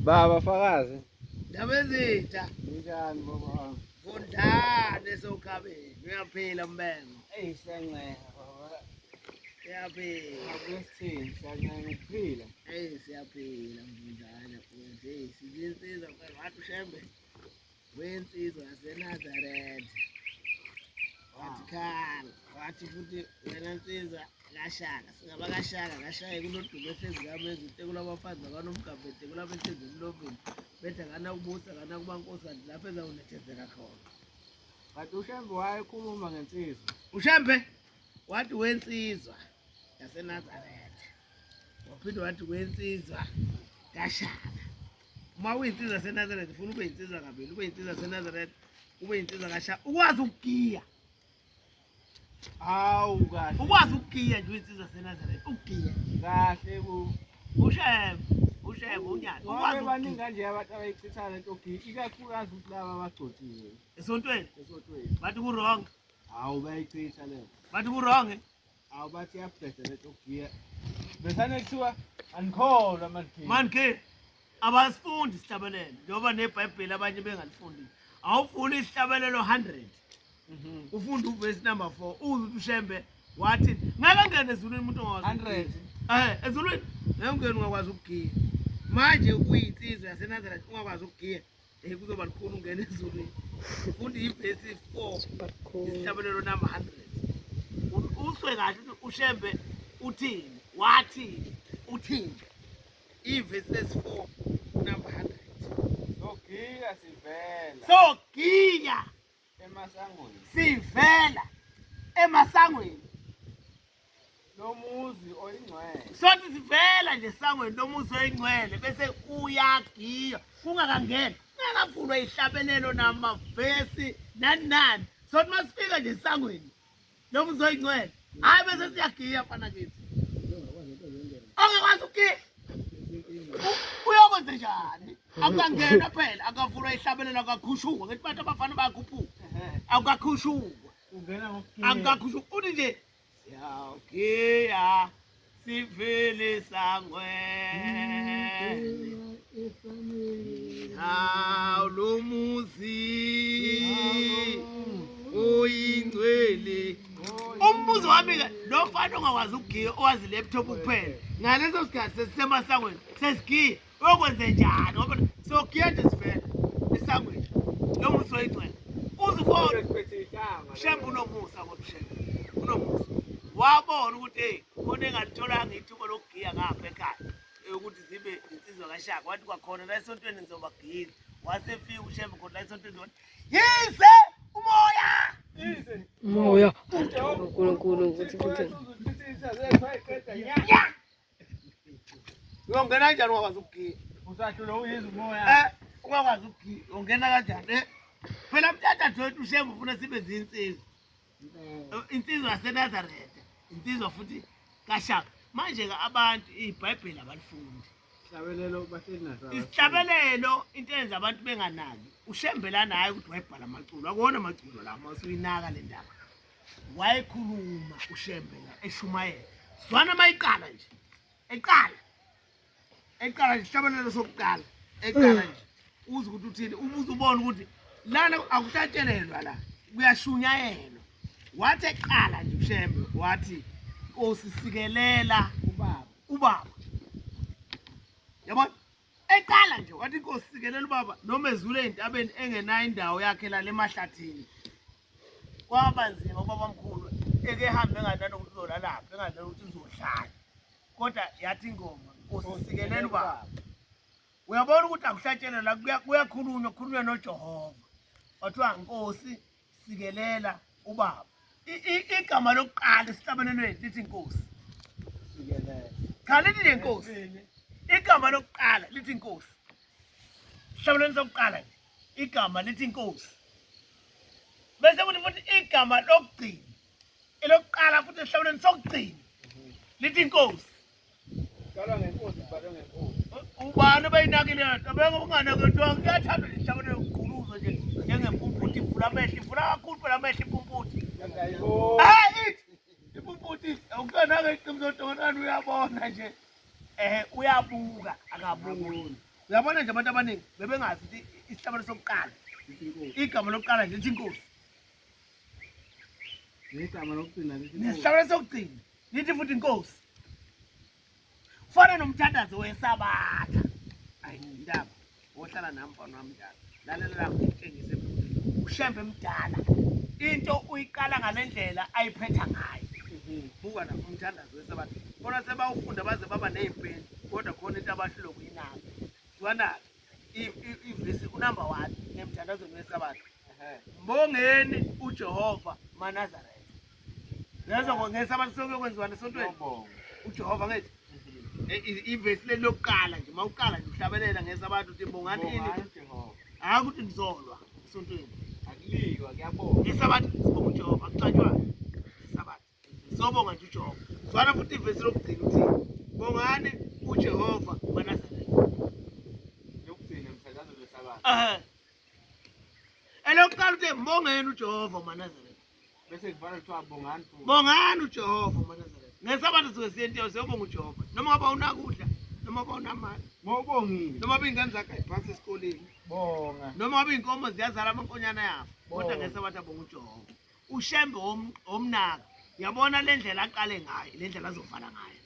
Baba fakazi. Ndabezitha. Njani baba wami? Vundane sokhabeni. Uyaphila mbengo. Eyi siyancenga baba. Uyaphila. Akusithini siyancenga ukuphila. Eyi siyaphila mvundane mfowethu. Eyi siyinsizwa mfowethu. Wathi uShembe wensizwa yaseNazaretha. Wathi khala. Wathi futhi wena nsizwa kaShaka. Singaba kaShaka kaShaka kunodumo ehlezi kamezi utekula abafazi akanomgabhede kulapho ehlezi emlomeni. Bethi akanakubusa akanakuba nkosi kanti lapho ezawunethezeka khona. Kanti uShembe wayekhuluma ngensizwa. UShembe wathi wensizwa yaseNazaretha. Waphinde wathi wensizwa kaShaka. Uma uyinsizwa yaseNazaretha ufuna ube yinsizwa kabili, ube yinsizwa yaseNazaretha, ube yinsizwa kaShaka. Ukwazi ukugiya. Hawu kahle. Ukwazi ukugiya nje uyinsizwa yaseNazaretha, ukugiya. Kahle ku. UShembe, uShembe uNyazi. Ukwazi Ngoba baningi ukugiya. kanje abantu abayichithayo lento yokugiya, ikakhulukazi ukuthi laba abagcotshiwe Esontweni esontweni. bathi ku-wrong, Hawu bayayichitha leyo. bathi ku-wrong. Hawu bathi iyabheda lento yokugiya. Besane kuthiwa anikholwa manigiya. Manje abasifundi isihlabelelo njengoba neBhayibheli abanye bengalifundi. Awufuni isihlabelelo 100. Ufunda uvesi number 4 uze uthi uShembe wathi ngeke angene ezulwini umuntu ongakwazi 100. ukugiya. Ezulwini ngeke ungene ungakwazi ukugiya. Manje uyinsizwa yaseNazaretha ungakwazi ukugiya, kuzoba lukhuni ungene ezulwini. Ufunda ivesi 4 isihlabelelo number 100. Uswe kahle ukuthi uShembe uthini, wathini, uthini. Ivesi lesi-4 number 100. Sogiya sivela Sogiya emasangweni sivela emasangweni. lomuzi oyingcwele. Sothi sivela nje esangweni lomuzi oyingcwele bese kuyagiya kungakangena kungakavulwa ihlabelelo namavesi nani nani. Sothi masifika nje esangweni lomuzi oyingcwele hayi bese siyagiya mfana kithi. Ongakwazi ukugiya uyokwenze njani? Akukangena phela, akavulwa ihlabelelo, akakhushukwa. Ngithi bantu abafana bayakhuphuka, akukakhushukwa. Ungena ngokugiya. Akukakhushukwa. Uthi nje siyawugiya sivele sangweni hawu lo muzi oyingcwele. Umbuzo wami-ke lo mfana ongakwazi ukugiya owazi laptop kuphela ngaleso sikhathi sesisemasangweni sesigiya uyokwenze njani? Ngoba sogiya nje sivele esangweni lo muzi oyingcwele uze ubone uShembe unomusa kodwa uShembe unomusa. Wabona ukuthi hey khona engalitholanga ithuba lokugiya ngapha ekhaya ukuthi zibe insizwa kaShaka. Wathi kwakhona la esontweni ngizobagiyisa. Wasefika uShembe khona la esontweni wathi yize umoya Umoya uNkulunkulu ukuthi kuthi uyongena kanjani ungakwazi ukugiya? Usahlula uyiza umoya. Ungakwazi ukugiya ungena kanjani? Phela mtata wethu uShembe ufuna sibe zinsizwa. Insizwa yaseNazaretha, insizwa futhi kaShaka. Manje-ke abantu iBhayibheli abalifundi. Isihlabelelo bahleli naso. Isihlabelelo into eyenza abantu benganaki uShembe lana hayi ukuthi wayebhala amaculo, akuwona amaculo la uma usuyinaka le ndaba. Wayekhuluma uShembe la eshumayela. Zwana mayiqala nje. Eqala. Eqala nje isihlabelelo sokuqala. Eqala nje. Uze ukuthi uthini, ubuze ubone ukuthi lana akuhlatshelelwa la, kuyashunyayelwa. Wathi eqala nje uShembe wathi Nkosi sikelela Ubaba. ubaba. Yabona? Eqala nje wathi Nkosi sikelela ubaba noma ezule entabeni engenayo indawo yakhe la emahlathini. Kwaba nzima ubaba omkhulu eke ehambe enganani ukuthi uzolalaphi, enganani ukuthi uzohlala. Kodwa yathi ingoma Nkosi sikelela ubaba. Uyabona ukuthi akuhlatshelelwa la kuyakhulunywa, kukhulunywa noJehova. Kwathiwa Nkosi sikelela ubaba. Igama lokuqala esihlabelelweni lithi Nkosi. Sikelela. Cha lithi nje Nkosi. Igama lokuqala lithi Nkosi. Esihlabelelweni sokuqala nje igama lithi Nkosi. Bese kuthi futhi igama lokugcina elokuqala futhi esihlabelelweni sokugcina lithi Nkosi. Qalwa ngenkosi, kubalwa ngenkosi. Ubani obeyinakile lento? Beke unganaketwanga kuyathanda nje isihlabelelo ukugquluza nje njengempumputhe ivula amehlo, ivula kakhulu phela amehlo impumputhe. Hayi ithi impumputhe awukanake iqiniso dokotela uyabona nje. Uyabuka akaboni. Uyabona nje abantu abaningi bebengazi ukuthi isihlabelo sokuqala igama lokuqala nje lithi inkosi. Negama lokugcina lithi inkosi. Nesihlabelo sokugcina lithi futhi inkosi. Fana nomthandazo wesabatha. Ayi ndaba wohlala nami mfana wami njalo. Lalela la ngikutshengise uShembe mdala. Into uyiqala ngalendlela ayiphetha ngayo. Buka la umthandazo wesabatha. Bona sebawufunda baze baba nezimpeni kodwa khona into abahlulwe kuyinaka. Zwana ivesi unumber 1 emthandazweni wesabatha. Mbongeni uJehova maNazaretha. Lezo ngesabatha sokuyokwenziwa esontweni. uJehova ngethi ivesi leli lokuqala nje mawuqala nje uhlabelela ngesabatha uthi bongani ini uJehova. Hayi ukuthi nizolwa esontweni. Akuliwa kuyabonga. Ngesabatha sibonga uJehova akuxatshwa. Ngesabatha sobonga nje uJehova. Zwana futhi ivesi lokugcina uthi bongani uJehova maNazaretha. Yokugcina emthandazweni wesabatha. Elokuqala uthi mbongeni uJehova maNazaretha. Bese kuvala kuthiwa bongani futhi. Bongani uJehova maNazaretha. Ngesabatha suke siye into siyobonga uJehova. Noma ngabe awunakudla, noma ngabe awunamali, Mawubongile. noma ngabe iy'ngane zakho ayiphasi esikoleni, Bonga. noma ngabe iy'nkomo ziyazala amankonyana yafa. Kodwa Bonga. ngesabatha bonga uJehova. uShembe omnaka. Uyabona le ndlela aqale ngayo, le ndlela azovala ngayo.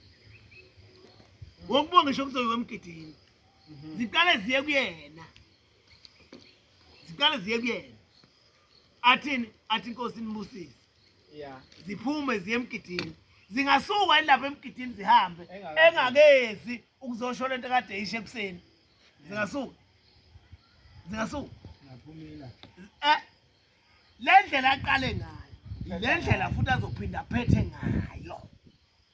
Ngokubonga ngisho kuzoyiwa emgidini. Ziqale ziye kuyena. Ziqale ziye kuyena. Athini? Athi inkosi inibusise. Yeah. Ziphume ziye emgidini. Zingasuka lapha emgidini zihambe Engakezi. engakezi ukuzosho lento kade ishe ekuseni. Zingasuka. Zingasuka. Ngaphumila. Le ndlela aqale ngayo, le ndlela futhi azophinda aphethe ngayo.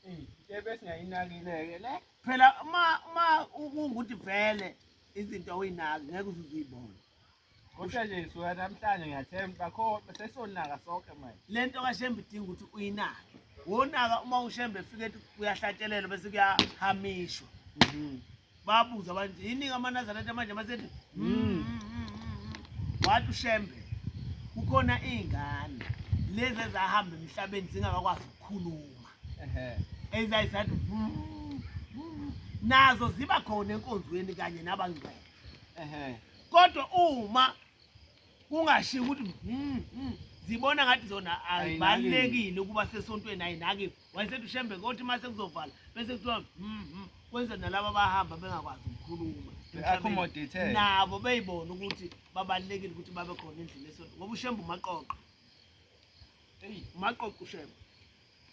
Into besingayinakile-ke le. Phela uma kungukuthi vele izinto awuyinaki ngeke uze uzuyibone. Kodwa nje suka namhlanje ngiyathemba bakho sesonaka sonke manje. Le nto kaShembe idinga ukuthi uyinake. Wonaka uma uShembe efike ethi uyahlatshelelwa bese kuyahamishwa. Babuza abantu yini amaNazaretha manje masethi wathi uShembe kukhona izingane lezi ezahamba emhlabeni zingakakwazi ukukhuluma. Ezayisathi nazo ziba khona enkonzweni kanye nabangcwele. Kodwa uma kungashiwo ukuthi zibona ngathi zona ayibalekile ukuba sesontweni ayinakiwe. Wayesethi uShembe kodwa uma sekuzovala bese kuthiwa kwenze nalabo abahamba bengakwazi ukukhuluma. Accommodate. Nabo beyibona ukuthi babalekile ukuthi babe khona endlini esonto ngoba uShembe umaqoqo. Umaqoqo uShembe.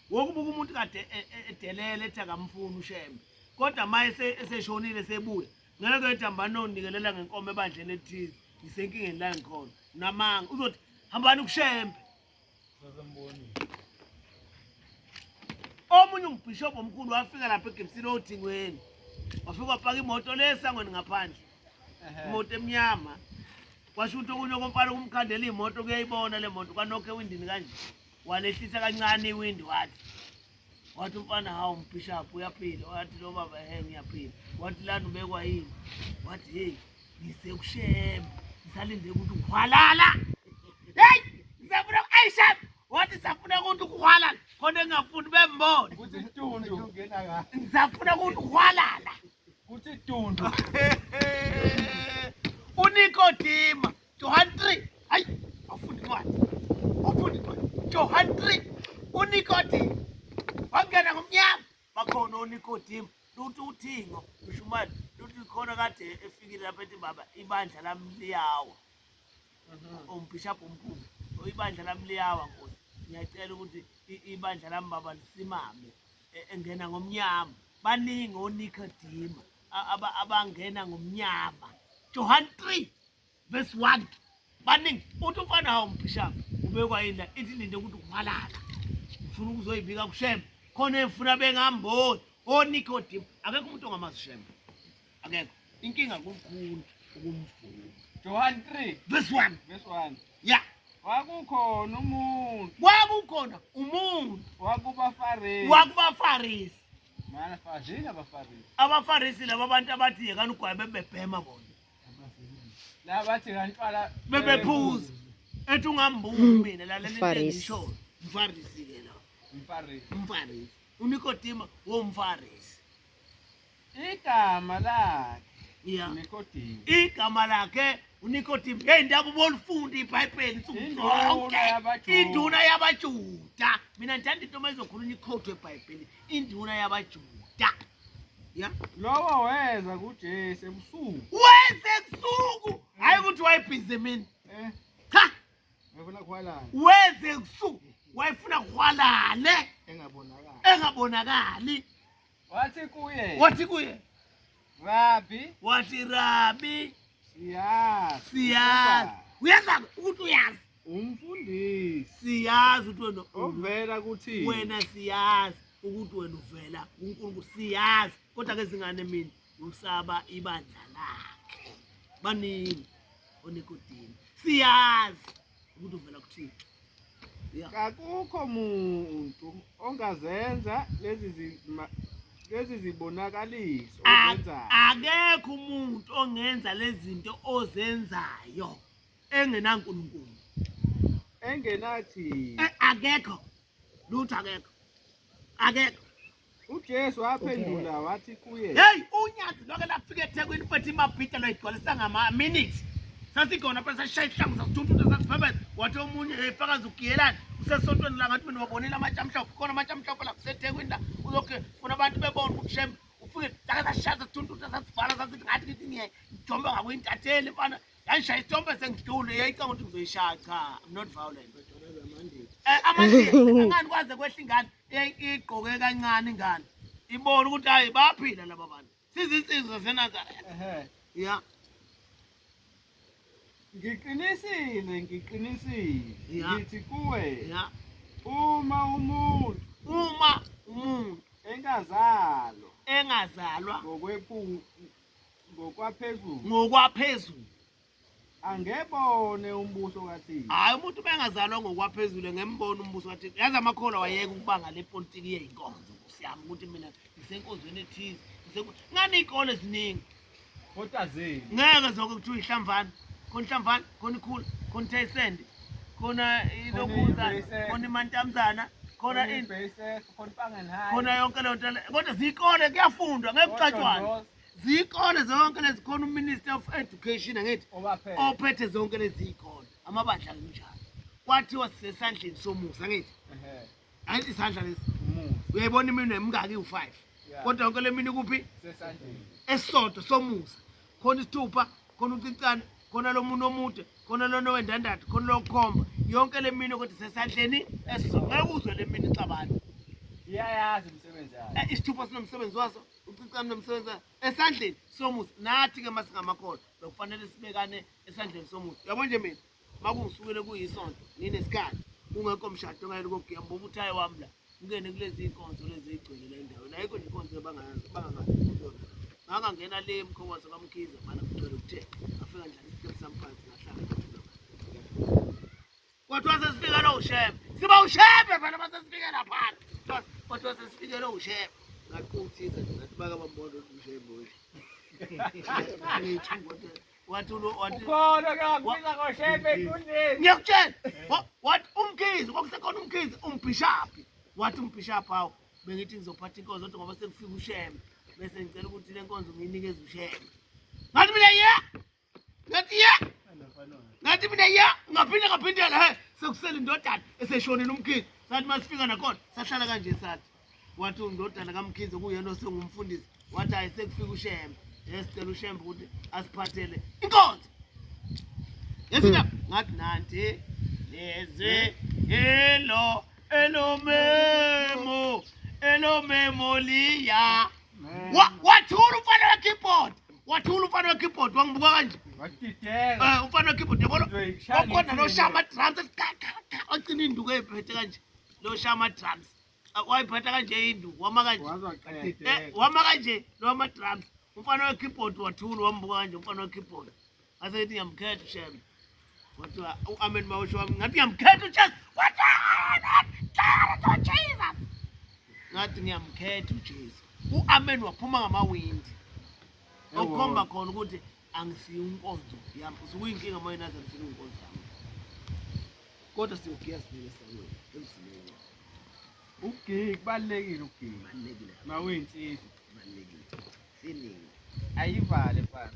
Wokubuka umuntu kade edelele ethi akamfuni uShembe. Kodwa maye eseshonile sebuya ngeke ethi hambani nonikelela ngenkomo ebandleni elithize ngisenkingeni la ngikhona. Namanga uzothi hambani kuShembe. Omunye umbhishobhi omkhulu wafika lapha eGibsini othingweni. Wafika wapaka imoto lesangweni ngaphandle. Imoto emnyama. Kwasho ukuthi okunye komfana kumkhandela imoto kuyayibona le moto kwanokho ewindini kanje. Walehlisa kancane iwindi wathi. Wathi umfana hawu umbhishobhi uyaphila. Wathi lo baba ehe ngiyaphila. Wathi lana ubekwa yini? Wathi hey ngisekuShembe. Ngisalinde ukuthi uhwalala. Hey ngisafuna ayishembe. Wathi safuna ukuthi uhwalala. Khona engafuni bembone. Kuthi tundu. Ngisafuna ukuthi uhwalala. Kuthi tundu. uNikodima John 3. Hayi awufundi incwadi. Awufundi incwadi. John 3. uNikodima wangena ngomnyama. Bakhona uNikodima luthi uthingo ushumayela luthi khona kade efikile lapha ethi baba ibandla lami liyawa. Umbhishobhi omkhulu ibandla lami liyawa Nkosi. Ngiyacela ukuthi ibandla lami baba lisimame engena ngomnyama. Baningi oNikodima abangena ngomnyama. John 3 verse 1. Baningi uthi umfana hawo umbhishobhi ubekwa yini la ithi linde ukuthi uhalala. Ngifuna ukuzoyibika kuShembe. Khona efuna bengamboni oNikodima. Akekho umuntu ongamazi uShembe. Akekho. Inkinga kukhulu ukumvuma. John 3 verse 1. Verse 1. Yeah. Kwakukhona umuntu. Kwakukhona umuntu. WakubaFarisi. WakubaFarisi. Mana fazini abaFarisi. AbaFarisi laba abantu abathi yekani ugwayi bebebhema bona. Labathi kantwala bebephuza. Ethi ungambuki mina lalela into Mfarisi. engishoyo. Mfarisi ke lo. Mfarisi. Mfarisi. uNikodima womfarisi. Igama lakhe. Ya. Nikodemu. Igama lakhe uNikodemu. Hey, ndaba ubonifunda iBhayibheli nsuku Induna zonke. yabaJuda. Induna yabaJuda. Mina ngithanda into uma izokhulunywa ikhothu eBhayibheli. Induna yabaJuda. Ya. Lowo weza kuJesu ebusuku. Weze kusuku. Hayi ukuthi wayebhizi mina. Eh, Cha, ngifuna kuhwalala. weze kusuku. Wayefuna kuhwalale Engabonakali. engabonakali. Wathi kuye, Wathi kuye, Rabi, wathi Rabi, siyazi. siyazi. Uyazi ukuthi uyazi. Umfundisi Siyazi ukuthi wena ovela kuThixo. wena siyazi ukuthi wena uvela kuNkulunkulu siyazi kodwa ke zingane mina usaba ibandla lakhe baningi oNikodemu siyazi ukuthi uvela kuThixo ya Kakukho muntu ongazenza lezi lezi zibonakaliso ozenzayo. Akekho umuntu ongenza lezi zinto ozenzayo engenaNkulunkulu. Engenathi. Akekho lutho, akekho, akekho. UJesu waphendula wathi kuye, Hey, unyazi lwake lafika eThekwini mfethu imabhida lwayigcwalisa ngama-minutes. Sasikhona phela sashaya ihlangu sasithunthutha sasiphebeza. Wathi omunye hey fakazi ugiyelani usesontweni la ngathi mina wabonile amatshe amhlophe khona amatshe amhlophe la kuseThekwini la uzoke funa abantu bebone ukuthi shembe ufike sake sashaya sasithunthutha sasivala sasithi ngathi ngithi ngiye ngijombe ngakuyintatheli mfana yangishaya isithombe sengidlule yayicanga ukuthi ngizoyishaya. Cha, I'm not violent. Amandiya angani kwaze kwehla ingane igqoke kancane ingane ibona ukuthi hayi bayaphila laba bantu sizinsizwa zaseNazaretha. Ehhe. Ya. Ngiqinisile, ngiqinisile, Ya. ngithi kuwe, Ya. uma umuntu Uma umuntu engazalwa engazalwa ngokwaphezulu, ngokwaphezulu angebone umbuso kaThixo. Hayi, umuntu bengazalwa ngokwaphezulu ngembona umbuso kaThixo. Yazi amakholwa wayeka ukubanga le politiki yey'nkonzo nkosi yami ukuthi mina ngisenkonzweni ethize ngani iy'kole ziningi. Kodwa zini. Ngeke zonke kuthiwa ihlamvana khona, ihlamvana khona, ikhula khona, ithayisende khona, ilokhuza khona, imantamzana khona, ini khona, yonke leyo nto le. Kodwa ziyikole, kuyafundwa, ngeke kuxatshwane, ziyikole zonke lezi khona. UMinister of Education angithi ophethe zonke lezi ziyikole, amabandla kanjalo. Kwathiwa sisesandleni somusa angithi, angithi isandla lesi uyayibona iminwe emingaki? Iwu-five, kodwa yonke le minwe kuphi? Esisodwa somusa khona isithupha khona, ucicane khona, lo muntu omude khona, lona owendandatho khona, lokukhomba yonke le minwe kodwa isesandleni esisodwa. Ngeke uzwe le minwe ixabane. Iyayazi umsebenzi yayo. Isithupha sinomsebenzi waso, ucicane nomsebenzi waso esandleni somusa. Nathi-ke uma singamakholwa bekufanele sibekane esandleni somusa. Yabo nje mina makungisukele kuyisonto nginesikhathi kungekho mshado ongayeli kogiya mbuka ukuthi hayi wami la ngingene kulezi iy'nkonzo lezi ey'gcwele la endaweni ayikho nje inkonzo bangangazi kuyona. Ngangangena le mkhowazo kaMkhize mana kugcwele kuthe ngafika ndlala isitepu sami phansi ngahlala ngathula. Kwathiwa sesifike lo ushembe, siba ushembe phela masesifike laphana. Kwathiwa sesifike lo ushembe, ngaquthisa nje ngathi bake bambona ukuthi ushembe nje. Wathi wathi Ukhona ke wakubiza ngoshembe enkundleni. Ngiyakutshela, wathi uMkhize kwakusekhona uMkhize umbhishaphi, wathi umbhishaphi hawu bengithi ngizophatha inkonzo kodwa ngoba sekufika ushembe bese ngicela ukuthi le nkonzo ngiyinikeze ushembe. Ngathi mina ye, ngathi ye, ngathi mina ye, ngaphinde ngaphindela he sekusele indodana eseshonile uMkhize. Sathi masifika nakhona sahlala kanje sathi wathi undodana kaMkhize kuyena osengumfundisi wathi hayi sekufika ushembe esicela ushembe ukuthi asiphathele inkonzo yesina. Ngathi nanti lezi elo elomemo elomemo liya. Wathula umfana we-keyboard, wathula umfana we-keyboard wangibuka kanje. Wadideka. Umfana we-keyboard yabona Uzoyishaya wakhona lo ngethini. shaya ama-drums ethi ka ka ka wagcina induku eyiphethe kanje lo shaya ama-drums. Ah, wayiphatha kanje induku wama kanje. Wazwaqeda. Wama kanje lo wama-drums. Umfana we-keyboard wathula wambuka kanje umfana we-keyboard ngase ngithi ngiyamkhetha ushembe. Kwathiwa u-amen mawusho wami ngathi ngiyamkhetha uJesu. Wathi "Glory to Jesus." Ngathi ngiyamkhetha uJesu, u-amen waphuma ngamawindi okukhomba khona ukuthi angisiyo inkonzo yami. Usukuyinkinga uma Nazareth inkonzo yami kodwa siyogiya sivele esangweni emzini wencane. Ukugiya kubalulekile ukugiya. Kubalulekile. Mawuyinsizwa. Kubalulekile siningi. Ayivale mfana.